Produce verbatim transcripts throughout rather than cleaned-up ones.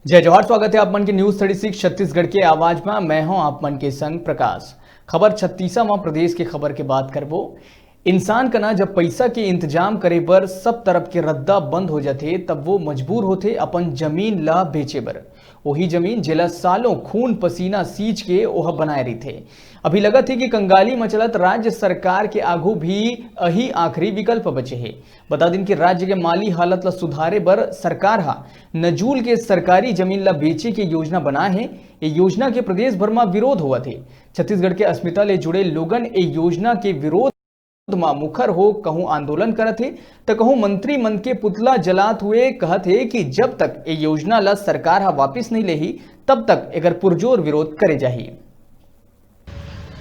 जय जोहार, स्वागत है आप मन के न्यूज़ थर्टी सिक्स छत्तीसगढ़ के आवाज में। मैं हूं आप मन के संग प्रकाश। खबर छत्तीसा में प्रदेश के खबर के बात करबो। इंसान कना जब पैसा के इंतजाम करे बर सब तरफ के रद्दा बंद हो जाथे, तब वो मजबूर होथे अपन जमीन ला बेचे बर। वही जमीन जेला सालों खून पसीना सींच के ओह बनाए रहिथे। अभी लगत हे कि कंगाली म चलत राज्य सरकार के आघू भी अही आखिरी विकल्प बचे हे। बता दिन कि राज्य के माली हालत ला सुधारे बर सरकार हा नजूल के सरकारी जमीन ला बेचे के योजना बनाए हे। ये योजना के प्रदेश भर म विरोध होवत हे। छत्तीसगढ़ के अस्मिता ले जुड़े लोगन ए योजना के विरोध म मुखर हो कहूं आंदोलन करत हे, त कहूं मंत्री मन के पुतला जलात हुए कहत हे कि जब तक ए योजना ला सरकार हा वापिस नहीं लेही, तब तक एकर पुरजोर विरोध करे जाही।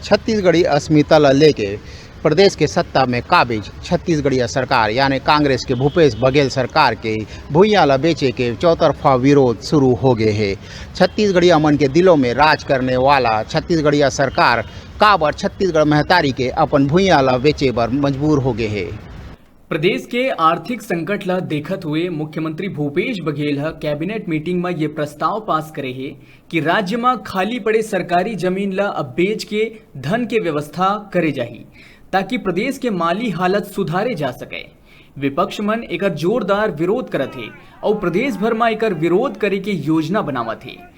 छत्तीसगढ़ी अस्मिता ला लेके प्रदेश के सत्ता में काबिज छत्तीसगढ़िया सरकार यानी कांग्रेस के भूपेश बघेल सरकार के भुइयां ला बेचे के चौतरफा विरोध शुरू हो गए हे। छत्तीसगढ़िया मन के दिलों में राज करने वाला छत्तीसगढ़िया सरकार काबर छत्तीसगढ़ महतारी के अपन भुइयां ला बेचे बर मजबूर हो गए हे। प्रदेश के आर्थिक संकट ला देखत हुए मुख्यमंत्री भूपेश बघेल ह कैबिनेट मीटिंग म ये प्रस्ताव पास करे हे कि राज्य म खाली पड़े सरकारी जमीन ला अब बेच के धन के व्यवस्था करे जाही, ताकि प्रदेश के माली हालत सुधारे जा सके। विपक्ष मन एकर जोरदार विरोध करत हे अउ प्रदेश भर म एकर विरोध करे के योजना बनावत हे।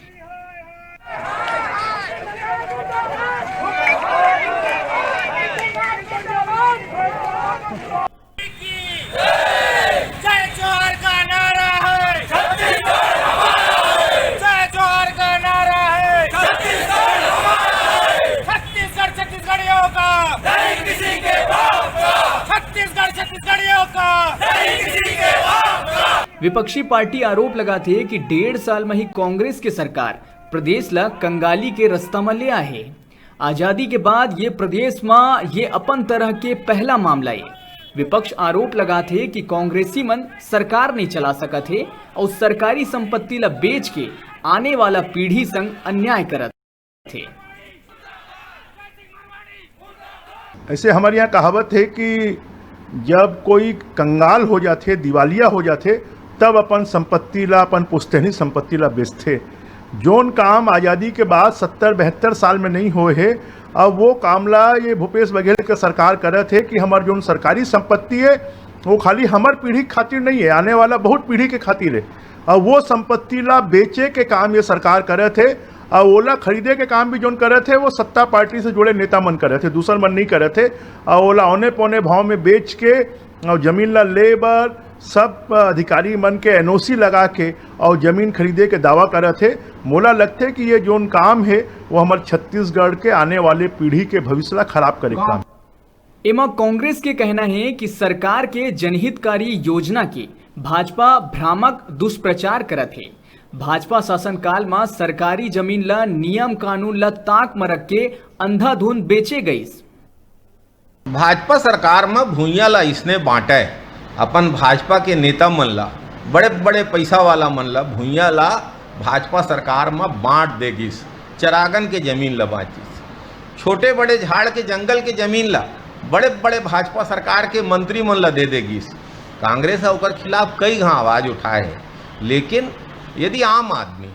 जय जोहार का नारा है, जय जोहार का नारा है, छत्तीसगढ़ छत्तीसगढ़ियों का, छत्तीसगढ़ छत्तीसगढ़ियों का। विपक्षी पार्टी आरोप लगाथे कि डेढ़ साल म ही कांग्रेस के सरकार प्रदेश ला कंगाली के रस्ता म ले आए हे। आजादी के बाद ये प्रदेश म ये अपन तरह के पहला मामला ए। विपक्ष आरोप लगाथे कि कांग्रेसी मन सरकार नहीं चला सकत हे अउ सरकारी संपत्ति ला बेच के आने वाला पीढ़ी संग अन्याय करत हे। ऐसे हमर यहाँ कहावत हे कि जब कोई कंगाल हो जाथे, दिवालिया हो जाथे, तब अपन संपत्ति ला, अपन पुश्तैनी संपत्ति ला बेचथे। जोन काम आजादी के बाद सत्तर बहत्तर साल में नहीं होए हे, अब वो काम ला ये भूपेश बघेल के सरकार करत हे कि हमर जोन सरकारी संपत्ति हे, वो खाली हमर पीढ़ी के खातिर नहीं हे, आने वाला बहुत पीढ़ी के खातिर हे। अउ वो संपत्ति ला बेचे के काम ये सरकार करत हे, अउ ओला खरीदे के काम भी जोन करत हे, वो सत्ता पार्टी से जुड़े नेता मन करत हे, दूसर मन नहीं करत हे। अउ ओला औने पौने भाव में बेच के अउ जमीन ला ले बर सब अधिकारी मन के एनओसी लगा के अउ जमीन खरीदे के दावा करत हे। मोला लगथे कि ये जोन काम हे, वो हमर छत्तीसगढ़ के आने वाले पीढ़ी के भविष्य ला खराब करे के काम। एमा कांग्रेस के कहना हे कि सरकार के जनहितकारी योजना के भाजपा भ्रामक दुष्प्रचार करत हे। भाजपा शासनकाल म सरकारी जमीन ल नियम कानून ल ताक म रख के अंधाधुंध बेचे गईस। भाजपा सरकार म भुइयां ल अइसने बांटय, अपन भाजपा के नेता मन ल, बड़े-बड़े पइसा वाला मन ल भुइयां ल भाजपा सरकार म बांट दे गिस, चरागन के जमीन ल बांटिस। छोटे बड़े झाड़ के जंगल के जमीन ल बड़े-बड़े भाजपा सरकार के मंत्री मन ल दे दे गिस। कांग्रेस ह ओकर खिलाफ कई घां आवाज उठाए हे, लेकिन यदि आम आदमी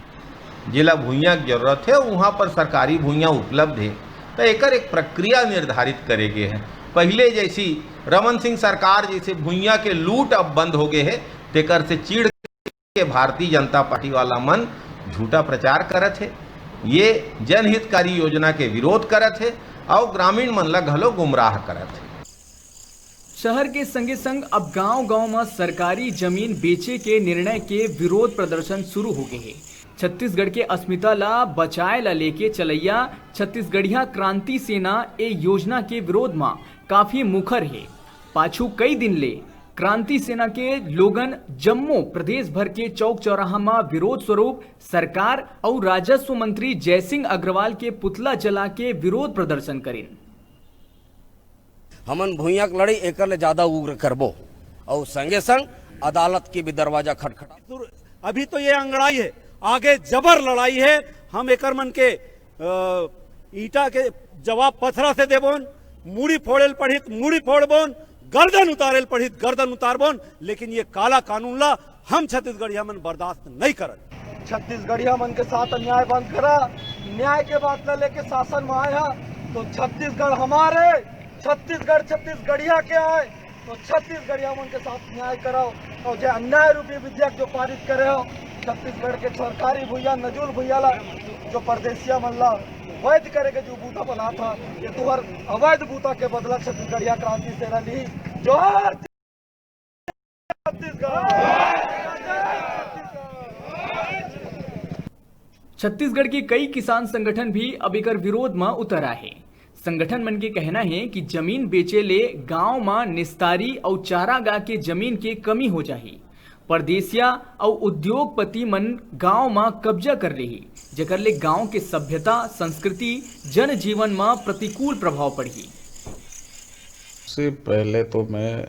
जेला भुइयां के जरूरत हे, उहां पर सरकारी भुइयां उपलब्ध हे, त एकर एक प्रक्रिया निर्धारित करे गे हे। पहिले जैसी रमन सिंह सरकार जैसे भुइयां के लूट अब बंद हो गे हे, तेकर से चिढ़ के भारतीय जनता पार्टी वाला मन झूठा प्रचार करत हे, ये जनहितकारी योजना के विरोध करत हे अउ ग्रामीण मन ला घलो गुमराह करत हे। शहर के संगे-संग अब गांव-गांव म सरकारी जमीन बेचे के निर्णय के विरोध प्रदर्शन शुरू हो गे हे। छत्तीसगढ़ के अस्मिता ला बचाए ला लेके चलैया छत्तीसगढ़िया क्रांति सेना ए योजना के विरोध म काफी मुखर हे। पाछू कई दिन ले क्रांति सेना के लोगन जम्मो प्रदेश भर के चौक चौराहा म विरोध स्वरूप सरकार अउ राजस्व मंत्री जयसिंह अग्रवाल के पुतला जला के विरोध प्रदर्शन करिन। हमन भुइयां के लड़ाई एकर ले ज्यादा उग्र करबो अउ संगे संग अदालत के भी दरवाजा खटखटा। अभी तो ये अंगड़ाई है, आगे जबर लड़ाई है। हम एकर मन के, अ, ईंटा के जवाब पथरा से देबोन, मुड़ी फोड़ेल पढ़ित मुड़ी फोड़बोन, गर्दन उतारेल पढ़ित गर्दन उतारबोन, लेकिन ये काला कानून ला हम छत्तीसगढ़िया मन बर्दाश्त नहीं करन। छत्तीसगढ़िया मन के साथ अन्याय बंद करा। न्याय के बात ला लेके शासन में आए हा, तो छत्तीसगढ़ हमारे, छत्तीसगढ़ छत्तीसगढ़िया के आए, तो छत्तीसगढ़िया मन के साथ न्याय कराओ। और जे अन्याय रूपी विधेयक जो पारित करे हो, छत्तीसगढ़ के सरकारी भुइया, नजूल भुइया ला, जो परदेसिया मन ला वैध करे के जो बूता बना था, ये तुहर अवैध बूता के बदला छत्तीसगढ़िया क्रांति सेना ली। जोहार छत्तीसगढ़। छत्तीसगढ़ के कई किसान संगठन भी अब एकर विरोध म उतर आए हे। संगठन मन के कहना हे कि जमीन बेचे ले गांव म निस्तारी अउ चारागाह के जमीन के कमी हो जाही। परदेसिया अउ उद्योगपति मन गांव म कब्जा कर लेही, जेकर ले गांव के सभ्यता, संस्कृति, जनजीवन म प्रतिकूल प्रभाव पड़ही। से पहले तो मैं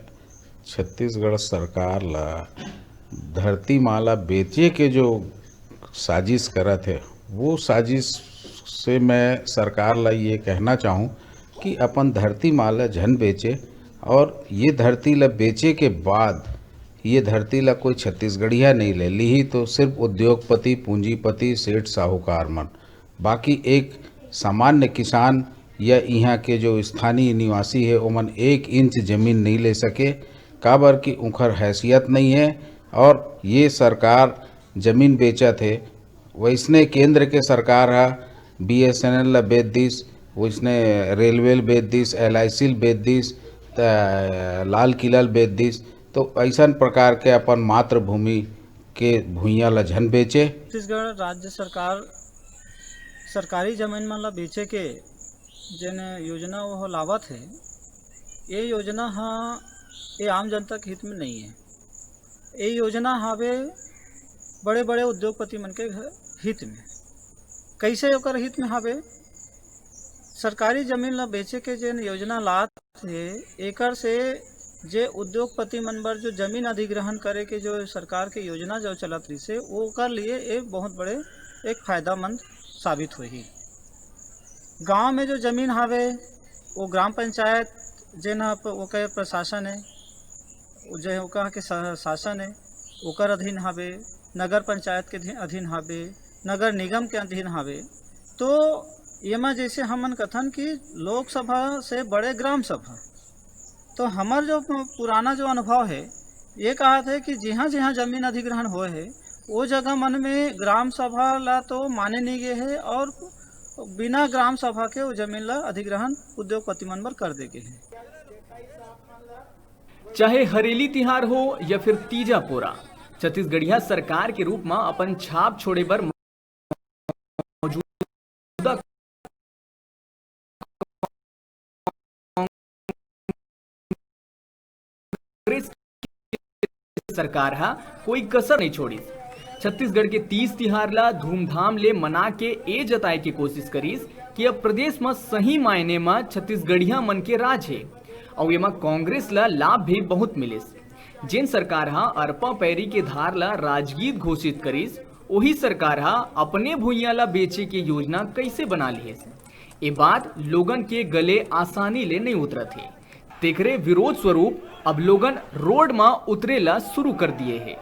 छत्तीसगढ़ सरकार ला धरती माँ ला बेचे के जो साजिश करत हे, वो साजिश से मैं सरकार ला ये कहना चाहूँ कि अपन धरती माँ ला झन बेचे, और ये धरती ला बेचे के बाद ये धरती ला कोई छत्तीसगढ़िया नहीं ले लीही, तो सिर्फ उद्योगपति, पूंजीपति, सेठ, साहूकार मन। बाकी एक सामान्य किसान या इहाँ के जो स्थानीय निवासी हे, ओमन एक इंच जमीन नहीं ले सके, काबर कि उंखर हैसियत नहीं हे। और ये सरकार जमीन बेचत हे, वैसने केंद्र के सरकार ह बीएसएनएल ल बेच दिस, वैसने रेलवे ल बेच दिस, एलआईसी ल बेच दिस, त लाल किला ल बेच दिस। तो ऐसन प्रकार के अपन मातृभूमि के भुइयां ल झन बेचे। छत्तीसगढ़ राज्य सरकार सरकारी जमीन मन ला बेचे के जेन योजना वो लावत हे, ये योजना हा ये आम जनता के हित में नहीं है। ये योजना हावे बड़े-बड़े उद्योगपति मन के घ-, हित में। कैसे ओकर हित में हावे? सरकारी जमीन ला बेचे के जेन योजना लात हे, एकर से जे उद्योगपति मन बर जो जमीन अधिग्रहण करे के जो सरकार के योजना जो चलत रहिसे, ओकर लिए ये बहुत बड़े एक फायदामंद साबित होही। गांव में जो जमीन हावे, वो ग्राम पंचायत जेन ह प-, ओकर प्रशासन है, वो जो है, ओकर के शा-, शासन है, ओकर अधीन हावे, नगर पंचायत के अधीन, अधीन हावे, नगर निगम के अधीन हावे। तो एमा जैसे हमन कथन कि लोकसभा से बड़े ग्राम सभा, तो हमर जो पु-, पुराना जो अनुभव है, ये कहत है कि जिहाँ जिहाँ जमीन अधिग्रहण होए है, वो जगह मन में ग्राम सभा ला तो माने नहीं गए है और बिना ग्राम सभा के वो जमीन ला अधिग्रहण उद्योगपति मन बर कर दे गए है। चाहे हरेली तिहार हो या फिर तीजा पोरा, छत्तीसगढ़िया सरकार के रूप म अपन छाप छोड़े बर मौजूदा कांग्रेस सरकार ह कोई कसर नहीं छोड़िस। छत्तीसगढ़ के तीज तिहार ला धूमधाम ले मना के ए जताए के कोशिश करिस कि अब प्रदेश म सही मायने म छत्तीसगढ़िया मन के राज हे, अउ एमा कांग्रेस ला लाभ भी बहुत मिलिस। जेन सरकार ह अरपा पैरी के धार ला राजगीर घोषित करिस, ओही सरकार ह अपने भुइयां ला बेचे के योजना कइसे बना लिहिस, ए बात लोगन के गले आसानी ले नइ उतरत हे। तेकरे विरोध स्वरूप अब लोगन रोड म उतरे ला शुरू कर दिए हे।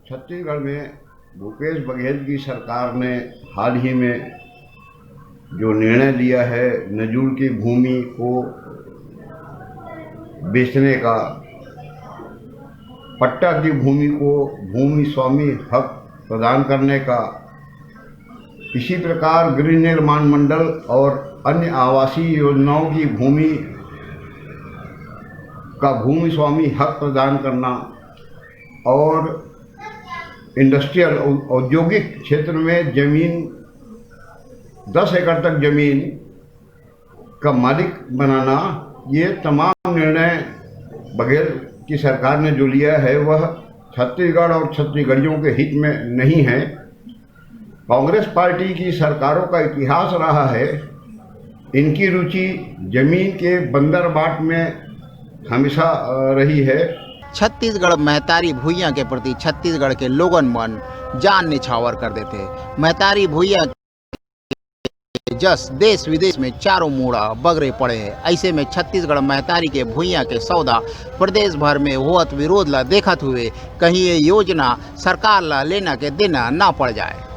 छत्तीसगढ़ में भूपेश बघेल की सरकार ने हाल ही में जो निर्णय लिया है, नजूल की भूमि को बेचने का, पट्टा की भूमि को भूमि स्वामी हक प्रदान करने का, इसी प्रकार गृह निर्माण मंडल और अन्य आवासीय योजनाओं की भूमि का भूमि स्वामी हक प्रदान करना और इंडस्ट्रियल, औ-, औद्योगिक क्षेत्र में जमीन, दस एकड़ तक जमीन का मालिक बनाना, ये तमाम निर्णय बघेल की सरकार ने जो लिया है, वह छत्तीसगढ़ और छत्तीसगढ़ियों के हित में नहीं है। कांग्रेस पार्टी की सरकारों का इतिहास रहा है, इनकी रुचि जमीन के बंदरबाट में हमेशा, अ, रही है। छत्तीसगढ़ महतारी भुइयां के प्रति छत्तीसगढ़ के लोगन मन जान निछावर कर देथे। महतारी भुइयां जस देश विदेश में चारों मुड़ा बगरे पड़े हे। ऐसे में छत्तीसगढ़ महतारी के भुइयां के सौदा प्रदेश भर में होवत विरोध ला देखत हुए कहीं ये योजना सरकार ला लेना के देना ना पड़ जाए।